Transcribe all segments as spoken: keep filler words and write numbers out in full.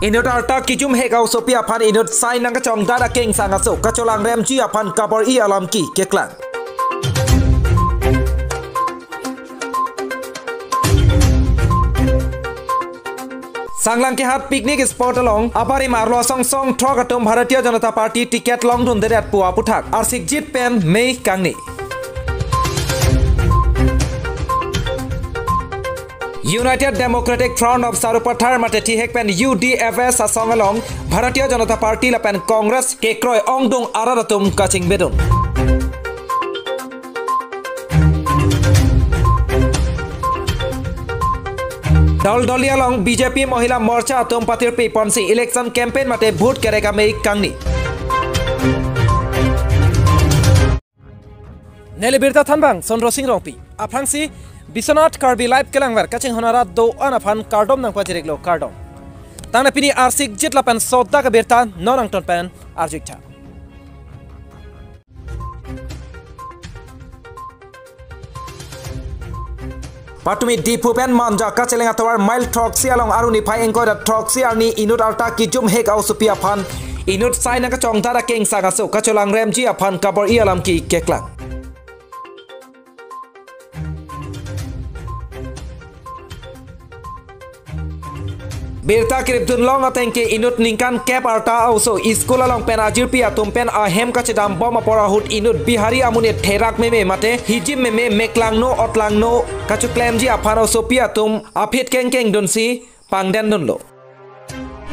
Inut arta kijumhek a-osopi aphan inut sai nangkachongdat akengsang aso kacholangremji aphan kabor-i alam keklang. Sanglang Kehat picnic spot along abarim arlo asong song throk atum Bharatiya Janata Party ticket longdundedet pu aputhak arsikjit pen mei kangni. United Democratic Front of Sarupathar mate thihek pen U D F S asong along Bharatiya Janata Party lapen Congress kekroi ongdung arat atum kachingbedun. Doldoli along B J P Mahila Morcha atum patirpi ponsi election campaign mate vote kerek amei kangni. Neli birta thanbang Sondro Sing Rongpi. Aphrangsi Biswanath Karbi Live kelangver kachinghon arat do-an aphan kardom nangpajiriklo, kardom. Tangte pini arsikjit lapen sodak abirta non angton pen arjuiktha. Patumi Diphu pen Manja kacheleng atovar mile throksi along Aru niphai ingkoi ra throksi arni inut arta kijumhek a-osopi aphan inut sai nangkachongdat akengsang aso kacholangremji aphan kabor-i alam keklang. Birta kiripdunlong ateng ke inut ningkan kep arta a-oso school along pen ajirpi atum pen ahem kachedambom apor ahut inut Bihari amonit therak meme mate hijim meme meklangno otlangno kachoklemji aphan osopi atum aphi kengkengdunsi pangdendunlo.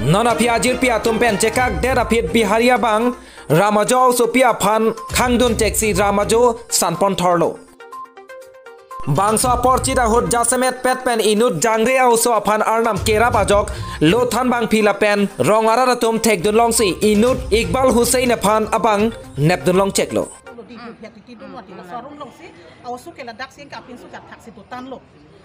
Non aphi ajirpi atum pen chekakdet aphi Bihari abang Ramajo osopi aphan khangdun theksi Ramajo sanpon thorlo. Bangso apor chit ahut jasemet pet pen inut jangre a-oso aphan arnam kerap ajok lo thanbangpi lapen rong arat atum thekdunlongsi inut Iqbal Hussain aphan abang nepdunlong cheklo. Lo di hu phet di dun wati lo sarung long si, a-oso ke ladak si ke apinso ke athak si dotan lo.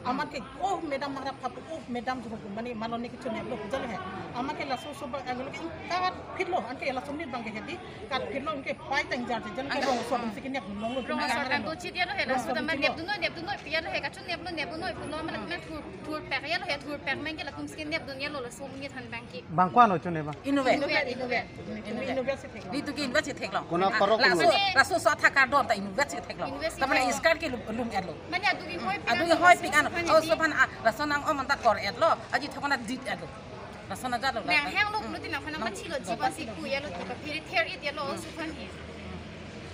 Amat ke, "Oh, madam, marap kap, oh, madam," jo ko mane malone ke chun lo jalo he. Amat ke laso so ba, eh, lo ke kat phit lo, anke laso ni bang ke hedi, kat phit lo, anke pai tang jar je, jalo ke rong so bang si ke nepdunlong lo. Rong so bang do chit lo he, laso dam nepdun noi, nepdun noi, pian lo he, kachun neplo, nepdun noi, pulo, amat ke thur, thur pek lo he, thur pek men ke latum si ke nepdun lo, laso ni thanbangke. Bang ko-an lo chun e bang? Inutvet. Inutvet, inutvet. Inutvet. Inutvet si theklong. Di tu ke inutvet si theklong. Kona parok laso, lo. Laso so athak kardom ta inutvet si theklong. Inutvet si theklong. Ta mane start ke lum, lum-et lo. Mane adu ke hoi, adu ke hoi pik an. Hoi, oh, so phan, ah, laso nang-om anta kor-et lo. Aji thokona dit-et lo. Laso na jat lo. Nang hang lo, hmm, lo ti nang phana machilo jiba si ku lo ti ka phiri ther-et lo so phan he.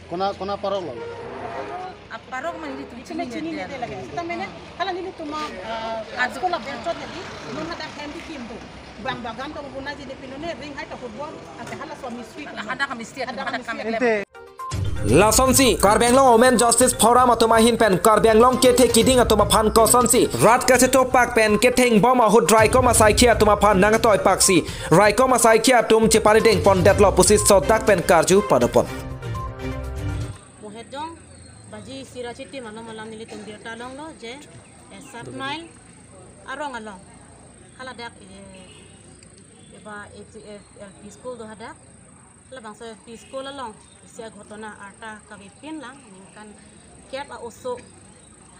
Kona, kona parok lo. Aparok mane nelitum chini, chini nede lage. Seta mene, hala nelitum, ah, school a benchot neli, non hadak hem di kim do. Bang bagan tong buna jine pinone ring hai ta football, ante hala so mi sweet. Hadak kami sweet, hadak kami sweet. Lasonsi Karbi Anglong Women Justice Forum atum ahin pen Karbi Anglong kethe kiding atum aphan kosonsi rat kachetopak pen kethengbom ahut raikom asaikhi atum aphan nangtoipaksi raikom asaikhi atum cheparideng pondetlo pusi sodak pen karju padopon. Mohedjong, baji sira chitim alam alam nelitum birta longlo je, eh, Sat Mile arong along. Haladak, eh, eba H F L P school do hadak. Halabangso L P school along isi aghotona arta kavepin lang, ningkan kep a-oso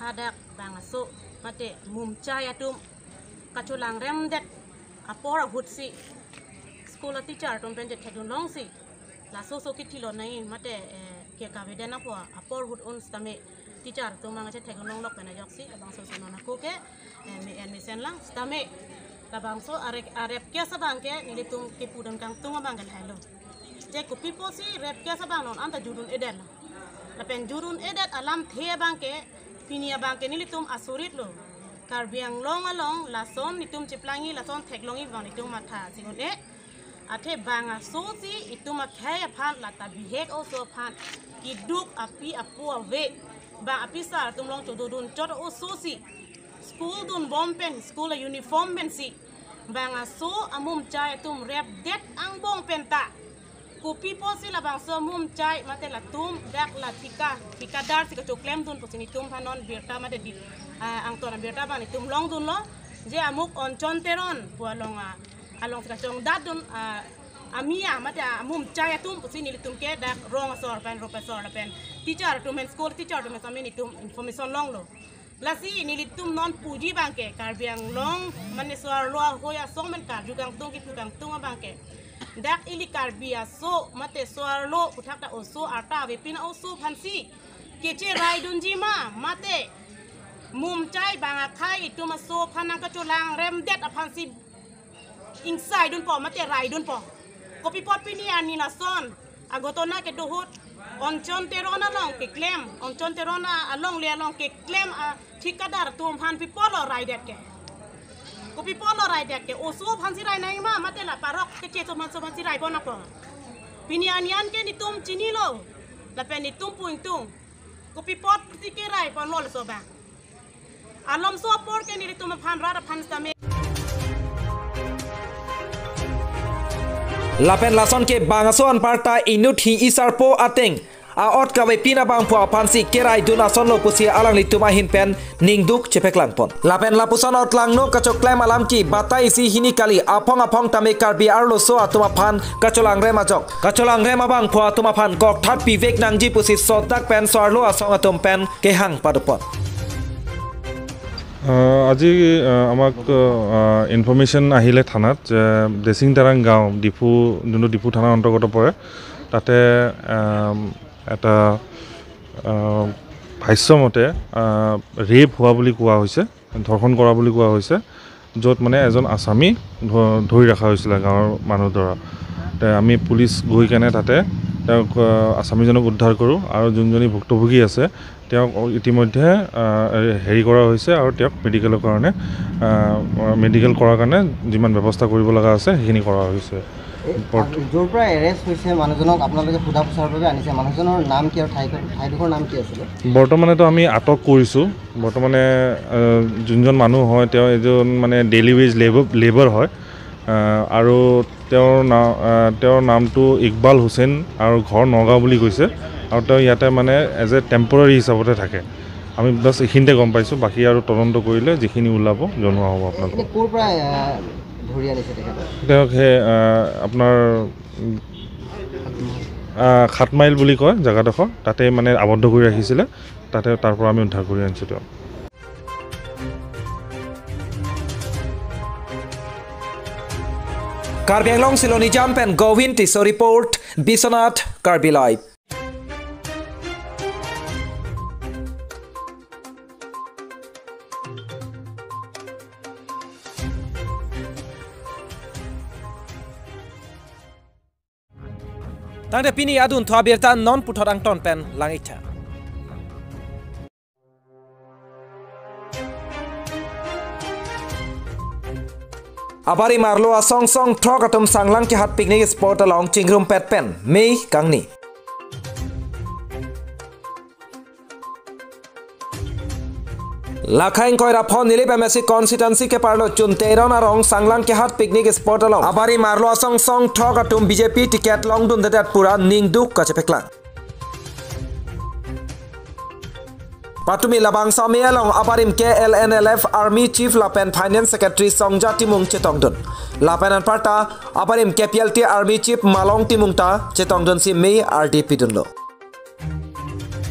hadak bangso mate mumchai atum kacholangremdet apor ahutsi school a teacher atum pen chethekdunlongsi laso so kithi lonang mate, eh, ke kaveden apo apor ahut un sitame teacher atum mang chethekdunlong lok pen ajoksi labangso so non ako ke, eh, me-en mesen lang sitame labangso arek arep ke sabang ke nelitum kepudun kangtung abang ke lahelo. Je kopi pusi rep ke sabang non anta judun-edet lo. Lapen judun-edet alamthe abang ke pini abang ke nelitum asurit lo. Karbi Anglong along lason nelitum cheplangji lason theklongji abang nelitum matha si un-e. Athe bang aso si itum akhei aphan lata bihek oso aphan keduk api apo ave. Bang apisar atum along chododun chot oso si school dunbom pen, school a uniform pensi bang aso amumchai atum repdet angbong penta kopi pusi labangso amumchai mate latum dak la thika, thikadar si kachoklemdun pusi nelitum aphan non birta mate di, ah, angton abirta abang nelitum longdunlo. Je amuk Onchon Teron pu along, ah, along si kachongdatdun, ah, amia mate, ah, amumchai atum pusi nelitum ke dak rong asor pen, rong asor lapen teacher atum pen, school teacher atum pen sitame nelitum information longlo. Lasi nelitum non puji abangke Karbi Anglong mane so-arlo ahoi asong men karju kangtung kipu kangtung abangke, dak ili Karbi aso mate so-arlo puthak ta oso arta avepin oso aphansi kecheraidunji ma, mate mumchai bang akhei itum aso aphan nangkacholangremdet aphansi ingsaidunpo mate raidunpo. Kopi apot pini arni lason aghotona kedo ahut Onchon Teron along keklem, Onchon Teron a-, alongle along keklem a thikadar atum aphan pi apotlo raidet ke? Kopi apotlo raidet ke? Oso aphansi rai nangji ma mate la parok keche atum aphan, atum aphansi rai pon ako? Pini arni an ke nelitum chinilo, lapen nelitum pu ingtung. Kopi apotsi kerai ponlo laso abang? Alomso apor ke nelitum aphan rat aphan sitame. Lapen lason ke bang aso anparta inut hi isarpo ateng a-ot kavepin abangphu aphansi keraidun asonlo pusi alanglitum ahin pen ningduk chepaklangpon. Lapen lapuson otlangno kachoklem alam ke batai isi hini kali aphong aphong tame Karbi arloso atum aphan kacholangrem ajok, kacholangrem abangphu atum aphan kokthat pivek nangji pusi sodak pen so-arlo asong atum pen kehang padopon. আহ, আজি, আহ, আমাক, আহ, ইনফৰমেশ্যন আহিলে থানাত যে দেচিং তেৰাং গাঁও, ডিফু, যোনটো ডিফু থানাৰ অন্তৰ্গত পৰে, তাতে, আম, এটা, আহ, ভাষ্য মতে, আহ, ৰেপ হোৱা বুলি কোৱা হৈছে, ধৰ্ষণ কৰা বুলি কোৱা হৈছে, য'ত মানে এজন আছামী ধ-, ধৰি ৰখা হৈছিলে গাঁৱৰ মানুহ দ্বাৰা। তে আমি পুলিচ গৈ কেনে তাতে তেওঁক, আহ, আছামীজনক উদ্ধাৰ কৰোঁ আৰু যোনজনী ভুক্তভোগী আছে তেওঁক ইতিমধ্যে, আহ, হেৰি কৰা হৈছে আৰু তেওঁক মেডিকেলৰ কাৰণে, আহ, মেডিকেল কৰাৰ কাৰণে যিমান ব্যৱস্থা কৰিব লগা আছে সেইখিনি কৰা হৈছে। এই ওপৰত য'ৰ পৰা এৰেষ্ট হৈছে মানুহজনক আপোনালোকে সোধা পোছাৰ বাবে আনিছে, মানুহজনৰ নাম কি আৰু ঠাই-, ঠাইডোখৰ নাম কি আছিলে? বৰ্তমানেতো আমি আটক কৰিছোঁ। বৰ্তমানে, আহ, যোনজন মানুহ হয় তেওঁ এজন মানে ডেইলি ৱেজ লেব-, লেবাৰ হয়। আহ, আৰু তেওঁৰ না-, আহ, তেওঁৰ নামটো ইকবাল হুছেইন আৰু ঘৰ নগাঁও বুলি কৈছে। আৰু তেওঁ ইয়াতে মানে এজ এ টেম্পৰাৰী হিচাপতে থাকে। আমি বাছ এইখিনিতে গম পাইছোঁ, বাকী আৰু তদন্ত কৰিলে যিখিনি ওলাব জনোৱা হ'ব আপোনালোকক। এনে ক'ৰ পৰা, আহ, ধৰি আনিছে তেখেতক? তেওঁক সেই, আহ, আপোনাৰ, উম, আহ, সাত মাইল বুলি কয় জেগাডোখৰ, তাতে মানে আবদ্ধ কৰি ৰাখিছিলে, তাতে তাৰ পৰা আমি উদ্ধাৰ কৰি আনিছোঁ তেওঁক। Karbi Anglong Siloni Jan pen Govin Tisso report, Biswanath Karbi Live. Tangte pini adunthu abirta non puthot angton pen lang-iktha. Abarim arlo asong song throk atum Sanglang kehat picnic spot along chingrumpet pen mei kangni. Lakhang koira phon Nilip M A C constituency keparlo Chun Teron arong Sanglang kehat picnic spot along abarim arlo asong song throk atum B J P ticket longdundedet pura ningduk kachepeklang. Patumi labangso amei along abarim K L N L F Army Chief lapen Finance Secretary Songja Timung chetongdun. Lapen anparta abarim K P L T Army Chief Malong Timung ta chetongdunsi mei ardi pidunlo.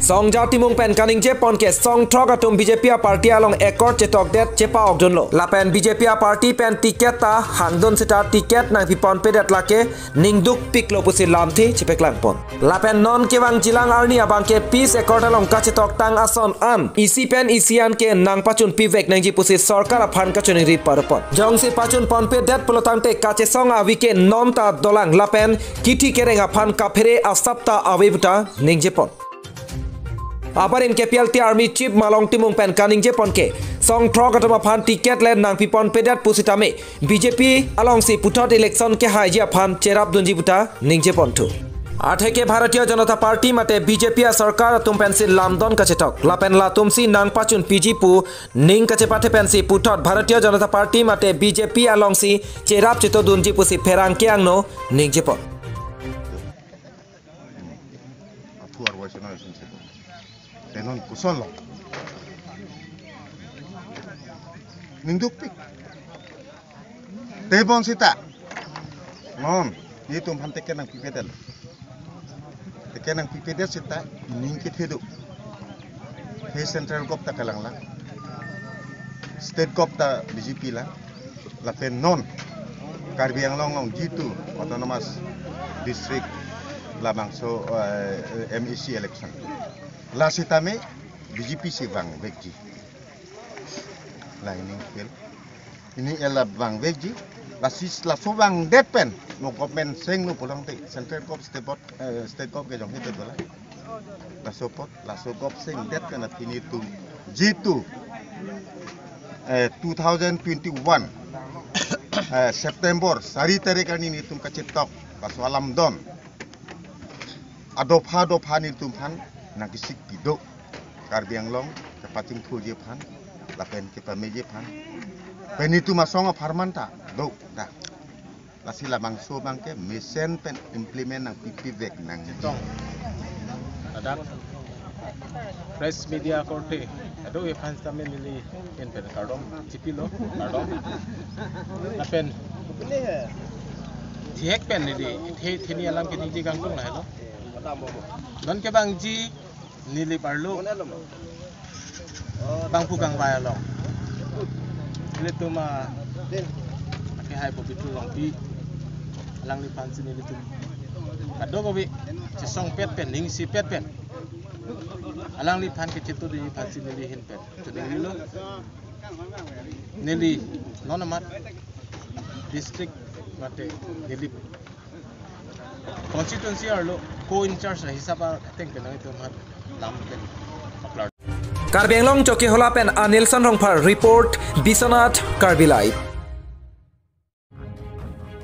Songja Timung pen kaningjepon ke song throk atum B J P aparty along accord chetokdet chepa-okdunlo. Lapen B J P aparty pen ticket ta hangdun seta ticket nangpiponpedet lake ningdukpiklo pusi lamthe chepeklangpon. Lapen non kevang jilang arni abangke peace accord along kachetok tang ason an isi pen isi an ke nangpachunpivek nangji pusi sorkar aphan kachiningri parpon. Jongsi pachunponpedet pulotangte kachesong avi ke non ta dolang lapen kithi kereng aphan kaphere asap ta ave puta ningjepon. Abarim K P L T Army Chief Malong Timung pen kaningjepon ke song throk atum aphan ticket le nangpiponpedet pusitame B J P alongsi puthot election kehaiji aphan cherapdunji puta ningjeponthu. Atheke Bharatiya Janata Party mate B J P asorkar atum pensi lamdon kachetok lapen latumsi nangpachunpiji pu ning kachepathe pensi puthot Bharatiya Janata Party mate B J P alongsi cherap chetodunji pusi pherangke angno ningjepon. Aphu arwai seno isin seko. Tenon kosonlo. Ningdukpik. Tebon seta. Non, netum aphan ticket nangpipedet. Ticket nangpipedet seta, ning kethedo. He central gov ta kalanglang. State Gov ta B J P lang. Lapen non Karbi Anglong along jitu autonomous district labangso, eh, M A C election. La sitame B J P si vangvekji. La ini el. Ini el la vangvekji. La si laso vangdet pen. No government seng no pulang te. Central Gov, State Gov, eh, State Gov ke jong hete bola. Laso apot, laso Gov sengdet pen aphi nelitum jitu, eh, two thousand twenty-one, eh, September sari tarik arni nelitum kachetok, laso alam don. Adopha adopha nelitum aphan nangkisik pido. Karbi Anglong kepachingthurji aphan, lapen kepameji aphan. Pen nelitum asong apharman ta do, da. Lasi labangso abangke mesen pen implement nangpipivek nang. Tong. Ladak press media korte ado aphan sitame neli ahin pen kardom chipilo, kardom. Lapen thihek pen neli the theni alam keningje kangtung lahelo. Non kevangji Nilip arlo bangphu kangvai along, ilitum akehai Pobitro Rongpi, alangliphan si nelitum kadokave chesongpet pen, ningsipet pen, alangliphan kachetudunji aphan si neli ahin pen choningrilo. Neli non amat district mate Nilip constituency arlo co-in-charge ahisap ateng pen nangtum aphan lam pen paklar. Karbi Anglong Chokihola pen Anilson Rongphar report, Biswanath Karbi Live.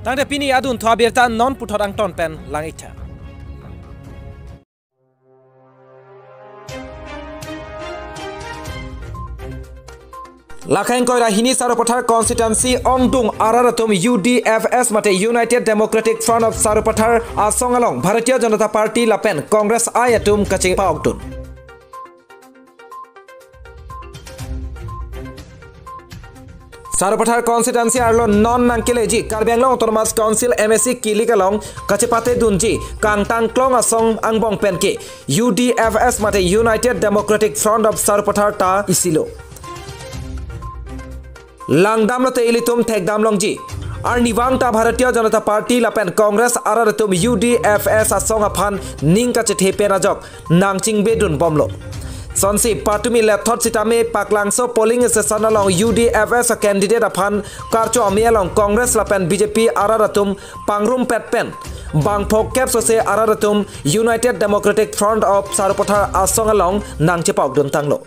Tangte pini adunthu abirta non puthot angton pen lang-iktha. Lakhang Koirahini Sarupathar constituency ongdung arat atum U D F S mate United Democratic Front of Sarupathar asong along Bharatiya Janata Party lapen Congress I atum kachingpaokdun. Sarupathar constituency arlo non nangkeleji Karbi Anglong Autonomous Council M A C kilik along kachepatedunji kangtangklong asong angbong penke U D F S mate United Democratic Front of Sarupathar ta isilo. Langdamlote ilitum thekdam longji. Arnivang ta Bharatiya Janata Party lapen Congress arat atum U D F S asong aphan ning kachethe pen ajok nangchingbedun bomlo. Sonsi patumi lethot sitame Paklangso polling station along U D F S a candidate aphan karcho ame along Congress lapen B J P arat atum pangrumpet pen bangphok kep sose arat atum United Democratic Front of Sarupathar asong along nangchepaokdun tanglo.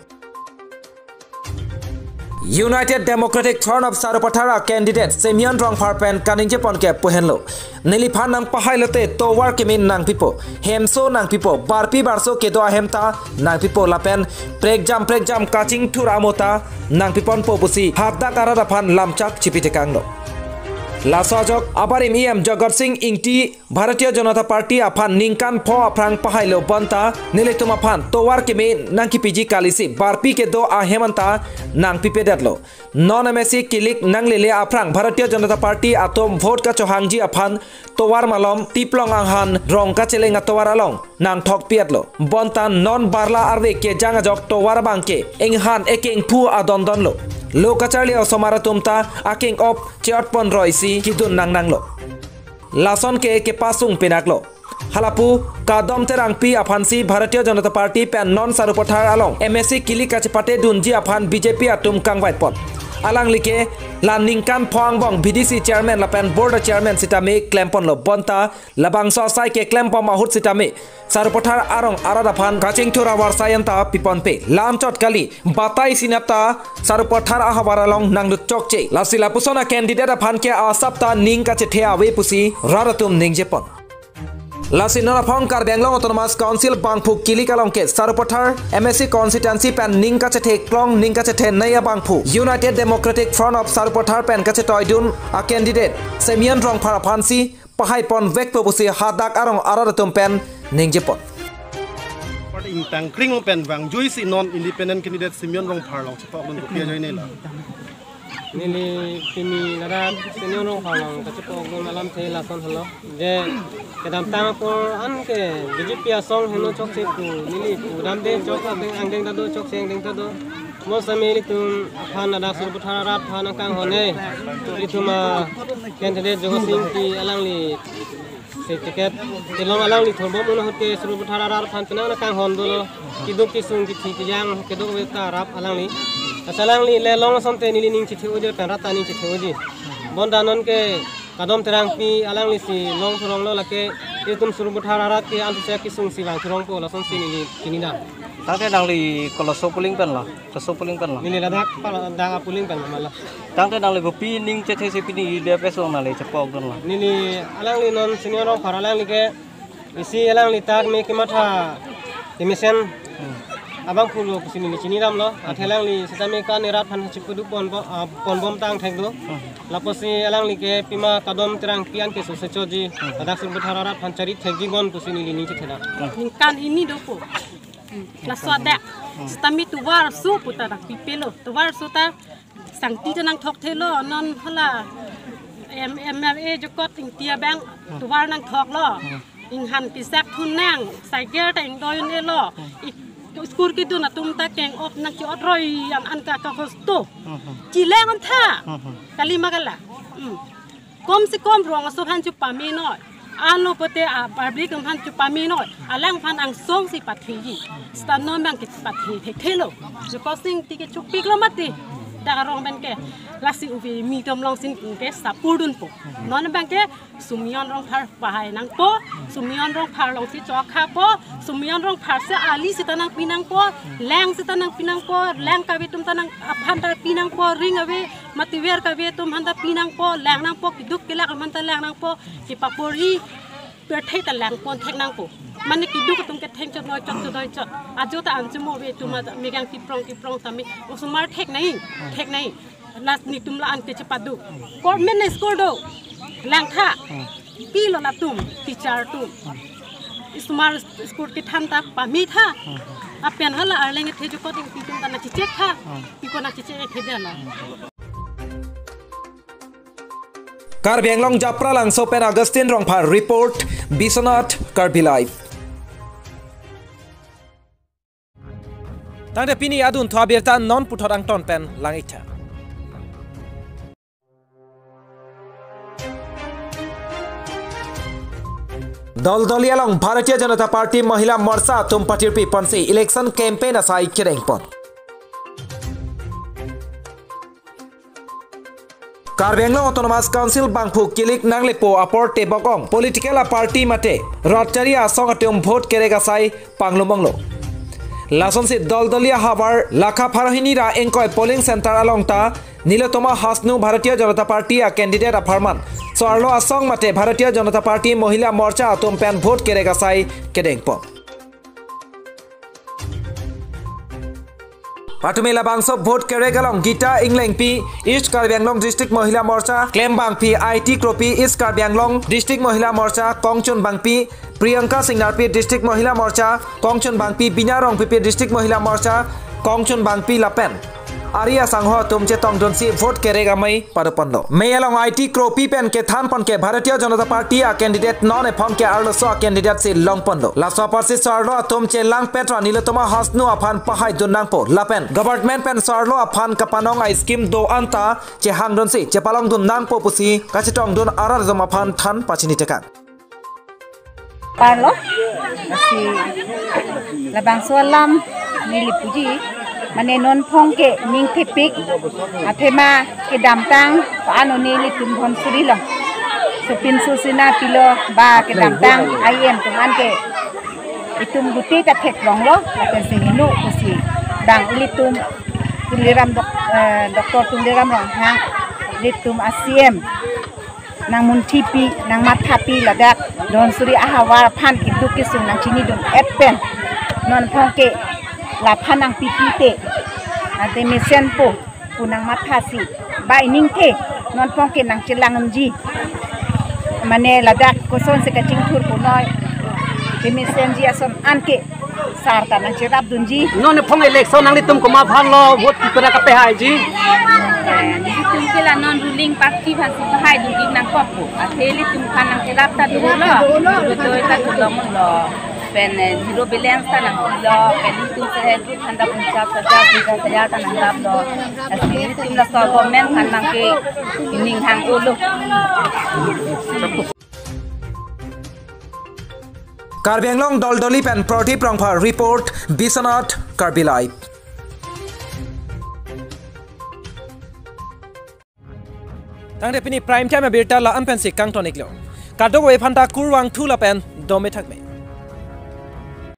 United Democratic Front of Sarupathar a candidate Simeon Rongphar pen kaningjepon ke pu henlo. Neliphan nangpahailote tovar kimi nangpipo, hemso nangpipo, barpi barso kedo ahem ta nangpipo lapen prekjam prekjam kachingthur amo ta nangpiponpo pusi hadak arat aphan lamchak chipitekanglo. Laso ajok abarim E M Jagat Sing Ingti Bharatiya Janata Party aphan ningkan pho aphrang pahailo bonta nelitum aphan tovar kimi nangkipiji kalisi barpi kedo ahem anta nangpipedetlo. Non M A C kilik nanglele aphrang Bharatiya Janata Party atum vote kachohangji aphan tovar malom tiplong anghan rong kacheleng atovar along nangthokpietlo. Bonta non barla arve kejang ajok tovar abangke inghan ekengphu adondonlo. Lo kacharli osomar atum ta akeng-op cheotpon roisi kidun nangnanglo. Lason ke kepasung pinaklo. Halapu Kadom Terangpi aphansi Bharatiya Janata Party pen non Sarupathar along M A C kilik kachepatedunji aphan B J P atum kangvaipon. Alanglike la ningkan pho angbong B D C chairman lapen board chairman sitame klemponlo bonta labangso asai keklempon ahut sitame Sarupathar arong arat aphan kachingthur avarsai anta piponpe. Lamchot kali, batai sinapta Sarupathar ahavar along nanglut chokche. Lasi lapuson a candidate aphan ke asap ta ning kachethe ave pusi rat atum ningjepon. Lasi non aphong Karbi Anglong Autonomous Council bangphu kilik along ke Sarupathar M A C constituency pen ning kachethe klong ning kachethe nai abangphu United Democratic Front of Sarupathar pen kachetoidun a candidate Simeon Rongphar aphansi pahaiponvekpo pusi hadak arong arat atum pen ningjepon. Party ingtangkring pen vangjuisi non independent candidate Simeon Rongphar along chepokdun kopi ajoine la. Neli pini ladak Simeon Rongphar along kachepokdun alamthe lason helo. Je kedamtang apor anke B J P asong heno chokche pu neli pudamde chok angdeng ta do chokche angdeng ta do. Mo sami ilitum aphan ladak Sarupathar arat aphan nangkanghon-e. Ilitum a candidate Jogosing Ingti alangli si ticket kelong alangli thorbom un ahut ke Sarupathar arat aphan penang nangkanghon dolo. Keduk kesung kethe kejang keduk ave ta rap alangli. Lasi alangli le long asonte neli ning chethe-oji pen rat ta ning chethe-oji. Bonta non ke Kadom Terangpi alangli si long thurong lo, lake ilitum Sarupathar arat ke antusiak kesung si vang thurongpo, lasonsi neli chinidam. Tangte nangli koloso polling pen lo, koloso polling pen lo. Neli ladak pala dak a polling pen lo mala. Tangte nangli kopi ning chethe si pini I D F S along nangli chepok dun lo. Neli alangli non Senior Rongphar alangli ke isi alangli tak me kematha kemesen abang pulo pusi neli chinidam lo. Athe alangli sitame kan erat phan chipudu pon bo, ah, pon bom tang thek do. Lapusi alangli ke pima Kadom Terangpi an ke sose choji. Ladak Sarupathar arat phan chari thekji bon pusi neli ning chetheda. Ningkan hini dopo. Laso adak. Sitame tovar su puta dak pipelo. Tovar su ta sangti ta nangthok thelo, non hala M-, M L A Jokot Ingti abang tovar nangthok lo. Inghan pisak thun nang, cycle ta ingdoi un-elo. I school kedun atum ta keng-op nangke-otroi an an ka ka hosto. Chileng an tha. Kali ma kala. Hmm. Kom se kom rong aso aphan chepamenoi. Ano pote a public aphan chepamenoi. Alangphan angsong si patheji. Sita non abang ke pathe thekthelo. Jokosing Ingti ke chupik lo mati. Dak arong abang ke lasi uve mi tom long sin ke sapurdunpo. Non abang ke Sumion Rongphar pahai nangpo. Sumion Rongphar alongsi chokhapo. Sumion Rongphar si ali sita nangpi nangpo. Lang sita nangpi nangpo. Lang kave atum ta nang aphan ta pi nangpo. Ring ave mativer kave atum aphan ta pi nangpo. Lang nangpo, keduk kelak aphan ta lang nangpo. Kepapori perthei ta lang pon thek nangpo. Mane keduk atum ke theng chot noi chot chot noi chot. Ajo ta anchimo ave atum ta megang kiprong kiprong tame osomar thek nai, thek nai. Lasi netum la-an ke chepadu. Government school do. Langtha. Pilo latum, teacher atum. Osomar school kethan ta pametha. Lapen hala Arleng kethe Jokot Ingti atum ta nangchechek tha. Iko nangchechek theda lo. Karbi Anglong Japralangso pen Augustine Rongphar report, Biswanath Karbi Live. Tangte pini adun thu abirta non puthot angton pen lang-iktha. Doldoli along Bharatiya Janata Party Mahila Morcha atum pathirpi ponsi election campaign asai kedengpon. Karbi Anglong Autonomous Council bangphu kilik nanglepo apor tebok-ong political a-party mate rat chari asong atum vote kerek asai panglumonglo. Lasonsi Doldoli ahavar lakha pharo hini ra ingkoi polling center along ta Nilotoma Hasnu Bharatiya Janata Party a-candidate apharman so-arlo asong mate Bharatiya Janata Party Mahila Morcha atum pen vote kerek asai kedengpon. Patumi labangso vote kerek along Gita Englengpi, East Karbi Anglong District Mahila Morcha, Klembangpi Aiti Kropi, East Karbi Anglong District Mahila Morcha, Kongchun Bangpi, Priyanka Singnarpi, District Mahila Morcha, Kongchun Bangpi, Bina Rongpipi, District Mahila Morcha, Kongchun Bangpi lapen ari asangho atum chetongdunsi vote kerek amei padoponlo. Mei along Aiti Kropi pen kethanpon ke Bharatiya Janata Party a-candidate non ephong ke arloso a-candidate si longponlo. Laso apotsi so-arlo atum chelangpet ra Nilotoma Hasnu aphan pahaidun nangpo. Lapen government pen so-arlo aphan kapanong a-scheme do-an ta chehangdunsi chepalongdun nangpo pusi kachetongdun arat atum aphan than pachini tekang. Parlo, lasi labangso alam neli puji, mane non phong ke ning thepik, athema kedamtang, ano nelitum Dhonsuri lo. Sopinso Sina pilo ba kedamtang, I M tuman ke itum guti ta theklonglo, lapen singnu pusi. Bang ilitum Tuliram dok-, eh, Doctor Tuliram Ronghang, ilitum a-C M. Nangmunthipi, nangmathapi ladak, Dhonsuri ahavar aphan keduk kesung nangchinidun-et pen. Non phong ke laphan nangpipi te. Ante mesenpo, pu nangmathasi. Ba ining te, non phong ke nangchelang unji. Mane ladak kosonsi kachingthur punoi. Kemesenji ason an ke. Sar ta nangcherapdunji. Non phong election nanglitum komat aphan lo vote kipera kapehaiji? Nelitum ke la non ruling party aphansi pahaidunji nangkokpo. Athe ilitum aphan nangcherap ta dolo. Betul ta dolo lo. Pen eh, zero balance ta nangpilo, pen itum se hai duk handa punchas hajar, punchas hajar ta nanglaplo. Lasi itum laso government aphan nangke ning hang-olo. Karbi Anglong Doldoli pen Pradip Rongphar report, Biswanath Karbi Live. Tangte pini prime time abirta la-an pensi kangton-iklo. Kadokave aphanta kurvangthu lapen dome thakme.